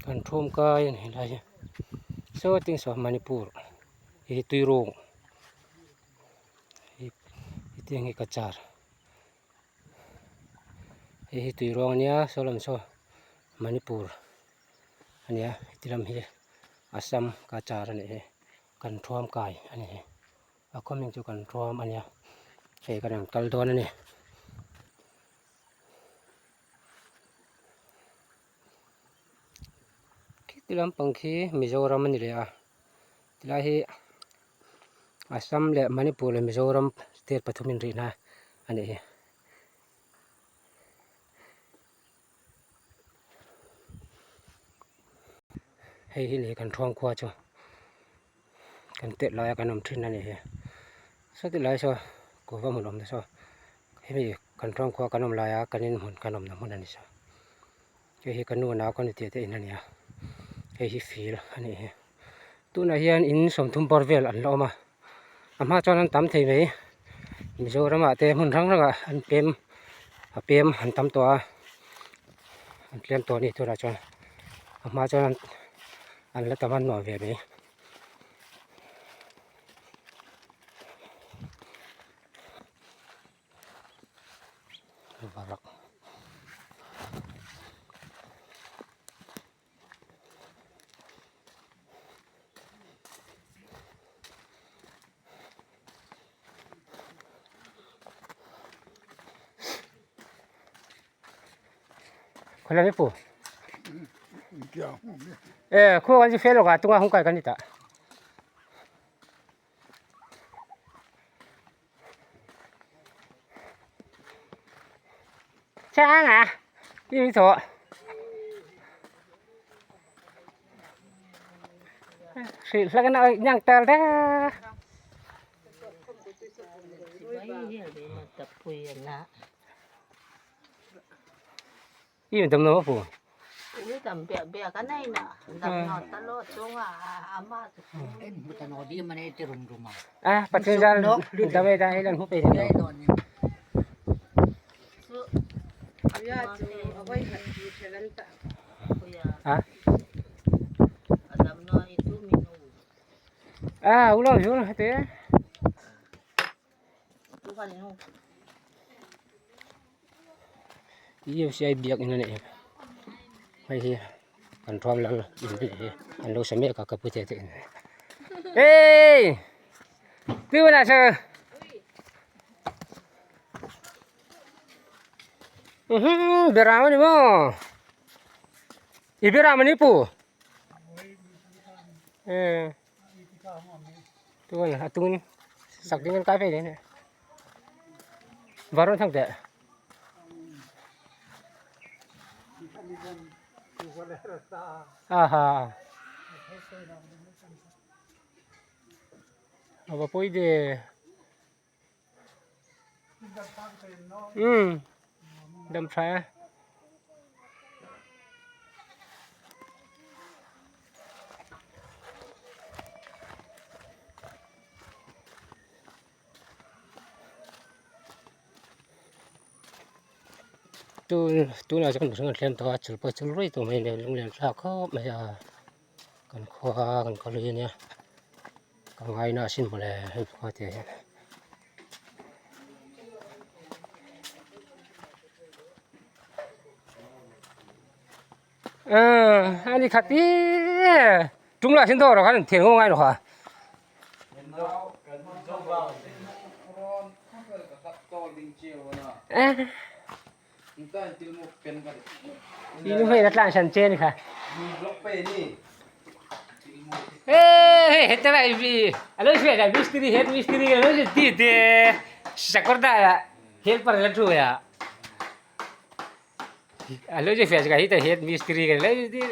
Kan thum kai a ni helai hi saw tin saw manipur hei hi tui rawng hetiang hi cachar hei hi tui rawng a nia saw lam saw manipur a nia heti lam hi assam cachar a nih hi kan thuam kai a ni a khaw hming chu kan thuam a nia hei kan rawn kal dawn a ni. Khiti lampang khi Mizoram a ni leh a tilai hi Assam leh Manipur leh Mizoram state pathum inrihna a nih hi. Hei hi ni kan thuang khua chu kan tet laia kan awm thin a nih hi sawti lai saw kuhva hmun awm te saw hemi kan thuang khua kan awm laia kan in hmun kan awmna hmun a ni saw hei hi ka nu nau ka nutia te in a ni a hei hi fil a nih hi tunah hian in sawmthum bawr vel an la awm a a hma chuan an tam thei mai Mizoram ah te hmun hrang hrang ah an pem a pem an tam tawh a an tlem tawh a ni tunah chuan a hma chuan an la tam a nuam ve mai. Varak. Khawi lai pu? Eh, khu kan chi fel ka tunga hung kai kan ni ta. Chang à, đi chỗ. Hrilh hlak in a nyang tel de. I dam lo pu. Ah, pathian zar dam e da hilan hu pe ni. Ah. Ah, ulo ulo hete. UCI biak in a ni hei hi kan thuam lal in a nih hi an lo sa mek a ka pute te in hey tu na sir beram ani maw i beram ani pu eh tuan a tungin sak ding an kai phei le varon thang teh aha ava pui de um dam tha e. Tunah chuan mihring an thlem tawh a chul pawh a chul ruai tawh mai a ni lunglen thlak khawp mai a kan khua kan khaw lui a nia ka ngaina asin mawle hemi khua te hian. Ani khat i tum la sin dawr ah khan thian ngawh ngai lo kha. Ini hei tlang san chen kha. Ê, hết thế này vì alo chuyện là mistri hết mistri alo ti te sakorda ya helper la thu ya. Alo je fes ka hi ta head mistri ka le ti.